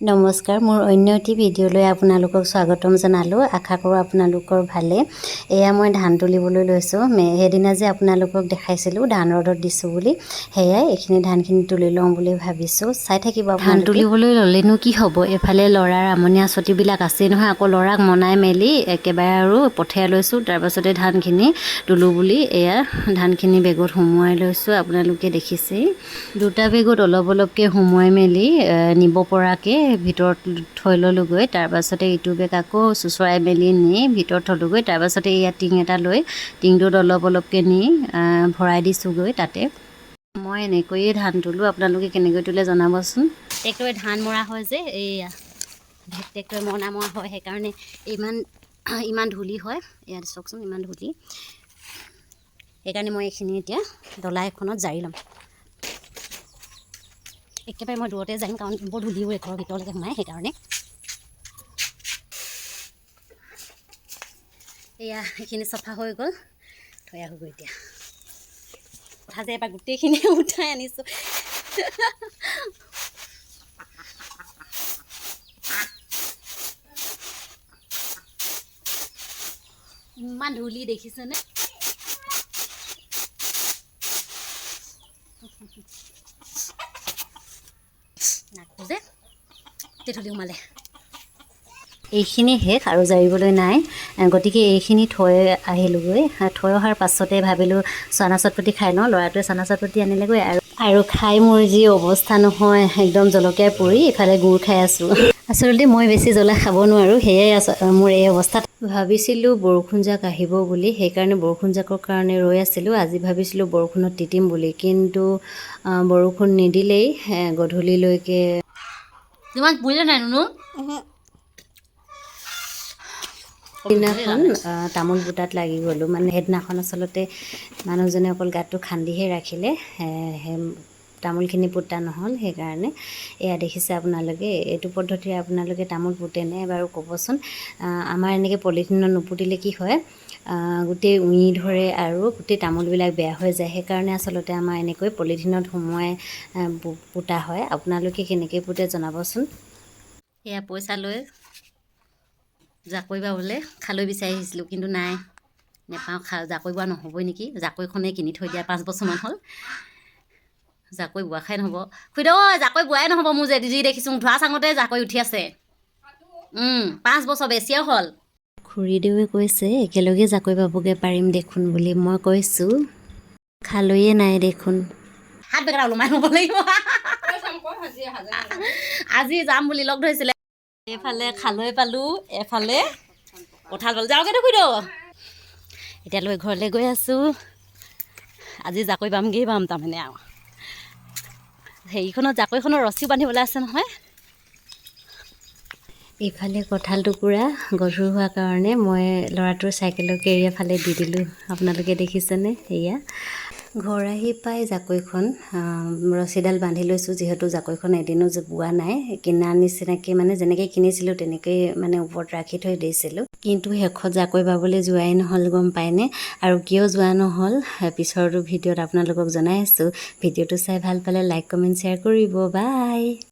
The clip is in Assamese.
নমস্কাৰ, মোৰ অন্য এটি ভিডিঅ'লৈ আপোনালোকক স্বাগতম জনালোঁ। আশা কৰোঁ আপোনালোকৰ ভালে। এয়া মই ধান তুলিবলৈ লৈছোঁ। সেইদিনা যে আপোনালোকক দেখাইছিলোঁ ধান ৰ'দত দিছোঁ বুলি, সেয়াই এইখিনি ধানখিনি তুলি লওঁ বুলি ভাবিছোঁ। চাই থাকিব। ধান তুলিবলৈ ল'লেনো কি হ'ব, এইফালে ল'ৰাৰ আমনি আচতিবিলাক আছেই নহয়। আকৌ ল'ৰাক মনাই মেলি একেবাৰে আৰু পঠিয়াই লৈছোঁ। তাৰপাছতে ধানখিনি তোলোঁ বুলি এয়া ধানখিনি বেগত সুমুৱাই লৈছোঁ। আপোনালোকে দেখিছেই, দুটা বেগত অলপ অলপকৈ সুমুৱাই মেলি নিব পৰাকৈ ভিতৰত থৈ ল'লোগৈ। তাৰপাছতে ইটো বেগ আকৌ চোঁচৰাই মেলি নি ভিতৰত থ'লোগৈ। তাৰপাছতে এয়া টিং এটা লৈ টিংটোত অলপ অলপকৈ নি ভৰাই দিছোঁগৈ তাতে। মই এনেকৈয়ে ধান তোলোঁ, আপোনালোকে কেনেকৈ তোলে জনাবচোন। ট্ৰেক্টৰে ধান মৰা হয় যে, এইয়া ট্ৰেক্টৰে মৰণা মৰা হয়, সেইকাৰণে ইমান ইমান ধূলি হয়। ইয়াত চাওকচোন, ইমান ধূলি। সেইকাৰণে মই এইখিনি এতিয়া ডলা এখনত জাৰি ল'ম। একেবাৰে মই দূৰতে যাম, কাৰণ বৰ ধূলিও ঘৰৰ ভিতৰলৈকে সোমাই, সেইকাৰণে। এয়া এইখিনি চফা হৈ গ'ল, থৈ আহোঁগৈ এতিয়া। কথা যে এবাৰ গোটেইখিনি উঠাই আনিছোঁ। ইমান ধূলি দেখিছেনে? নাকটো যে গোটেই ধূলি সোমালে। এইখিনি শেষ আৰু জাৰিবলৈ নাই, গতিকে এইখিনি থৈ আহিলোঁগৈ। থৈ অহাৰ পাছতে ভাবিলোঁ চানা চটপটি খাই লওঁ। ল'ৰাটোৱে চানা চটপটি আনিলেগৈ আৰু খাই মোৰ যি অৱস্থা নহয়, একদম জলকীয়া পুৰি ইফালে গুড় খাই আছোঁ। আচলতে মই বেছি জ্বলা খাব নোৱাৰোঁ, সেয়াই মোৰ এই অৱস্থাত। ভাবিছিলোঁ বৰষুণজাক আহিব বুলি, সেইকাৰণে বৰষুণজাকৰ কাৰণে ৰৈ আছিলোঁ। আজি ভাবিছিলোঁ বৰষুণত তিতিম বুলি, কিন্তু বৰষুণ নিদিলেই গধূলিলৈকে। ইমান পুৰিলে নাই নুনু। দিনাখন তামোল পোতাত লাগি গ'লোঁ। মানে সেইদিনাখন আচলতে মানুহজনে অকল গাঁতটো খান্দিহে ৰাখিলে, সেই তামোলখিনি পোতা নহ'ল। সেইকাৰণে এয়া দেখিছে আপোনালোকে, এইটো পদ্ধতিৰে আপোনালোকে তামোল পোতেনে বাৰু ক'বচোন। আমাৰ এনেকৈ পলিথিনত নুপুতিলে কি হয়, গোটেই উঁই ধৰে আৰু গোটেই তামোলবিলাক বেয়া হৈ যায়। সেইকাৰণে আচলতে আমাৰ এনেকৈ পলিথিনত সুমুৱাই পোতা হয়। আপোনালোকে কেনেকৈ পোতে জনাবচোন। এয়া পইচা লৈ জাকৈ বাবলৈ খালৈ বিচাৰি আহিছিলোঁ, কিন্তু নাই, নেপাওঁ। জাকৈ বোৱা নহ'বই নেকি? জাকৈখনেই কিনি থৈ দিয়া 5 বছৰমান হ'ল, জাকৈ বোৱা খাই নহ'ব। খুৰীদেউ ঐ, জাকৈ বোৱাই নহ'ব মোৰ যে যি দেখিছোঁ, ধোৱা চাঙতে জাকৈ উঠি আছে। 5 বছৰ বেছিয়ে হ'ল। খুৰীদেৱে কৈছে একেলগে জাকৈ বাবগৈ পাৰিম দেখোন বুলি। মই কৈছোঁ খালৈয়ে নাই দেখোন। হাত বেগেৰা ওলোমাই ল'ব লাগিব। আজি যাম বুলি লগ ধৰিছিলে। এইফালে খালৈ পালোঁ, এফালে কঁঠাল পালোঁ। যাওঁগৈ দেখোন খুৰীদেউ। এতিয়া লৈ ঘৰলৈ গৈ আছোঁ। আজি জাকৈ বামগেই বাম তাৰমানে। আৰু হেৰিখনত জাকৈখনৰ ৰছীও বান্ধিবলৈ আছে নহয়। ইফালে কঁঠাল টুকুৰা গধুৰ হোৱাৰ কাৰণে মই ল'ৰাটোৰ চাইকেলৰ কেৰিয়াৰ ফালে দি দিলোঁ। আপোনালোকে দেখিছেনে? এয়া ঘৰ আহি পাই জাকৈখন ৰছীডাল বান্ধি লৈছোঁ। যিহেতু জাকৈখন এদিনো বোৱা নাই, কিনা নিচিনাকৈ মানে যেনেকৈ কিনিছিলোঁ তেনেকেই মানে ওপৰত ৰাখি থৈ দিছিলোঁ। কিন্তু শেষত জাকৈ বাবলৈ যোৱাই নহ'ল, গম পায়নে? আৰু কিয় যোৱা নহ'ল পিছৰটো ভিডিঅ'ত আপোনালোকক জনাই আছোঁ। ভিডিঅ'টো চাই ভাল পালে লাইক, কমেণ্ট, শ্বেয়াৰ কৰিব। বাই।